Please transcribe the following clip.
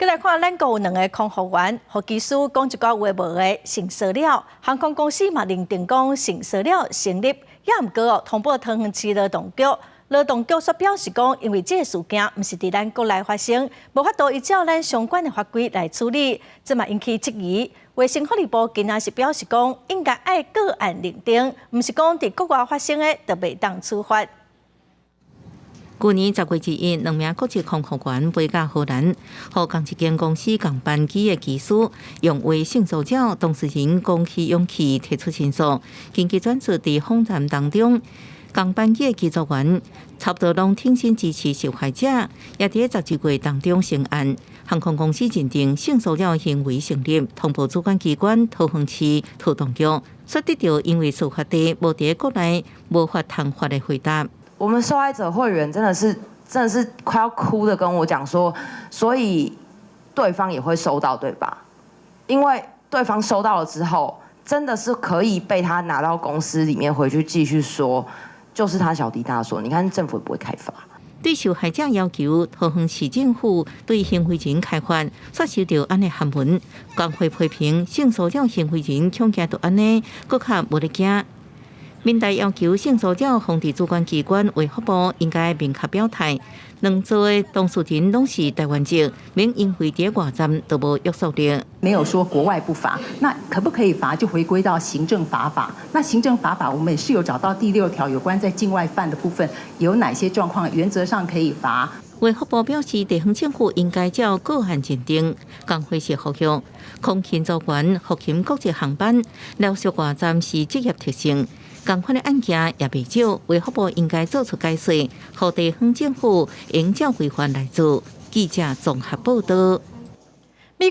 閣來看，咱國有兩个空服員，予機師講一寡有的無的性騷擾，航空公司嘛認定講性騷擾成立，也毋過哦，通報桃園市勞動局，勞動局煞表示講，因為這个事件毋是佇咱國內發生，無法度依照咱相關的法規來處理，這嘛引起質疑。衛生福利部今仔是表示講，應該愛個案認定，毋是講佇國外發生的就袂當處罰。舊年10月21，兩名國籍空服員飛到荷蘭，予仝一間公司仝班機的機師用話性騷擾，當事人鼓起勇氣提出申訴，緊急轉述佇訪談當中，仝班機的機組員差不多攏挺身支持受害者，也佇12月當中成案。航空公司認定性騷擾行為成立，通報主管機關桃園市勞動局，煞得著因為事發地無佇國內，無法通罰的回答。我們受害者會員真的是快要哭的跟我講說，所以對方也會收到對吧？因為對方收到了之後，真的是可以被他拿到公司裡面回去繼續說，就是他小弟他說，你看政府也不會開罰。對受害者要求桃園市政府對行為人開罰，煞收著按呢函文，工會批評性騷擾行為人恐驚著按呢，閣較無咧驚。民代要求性騷擾防治主管機關衛福部應該明確表態，兩造的當事人攏是台灣籍，免因為佇外站就無約束力。沒有說國外不罰，那可不可以罰？就回歸到行政罰法。那行政罰法，我們也是有找到第6條有關在境外犯的部分，有哪些狀況原則上可以罰。衛福部表示，地方政府應該照個案認定，工會是呼籲空勤組員復勤國際航班，留宿外站是職業特性。仝款的案件也袂少，衛福部應該做出解釋，予地方政府應照規範來做。記者綜合報導。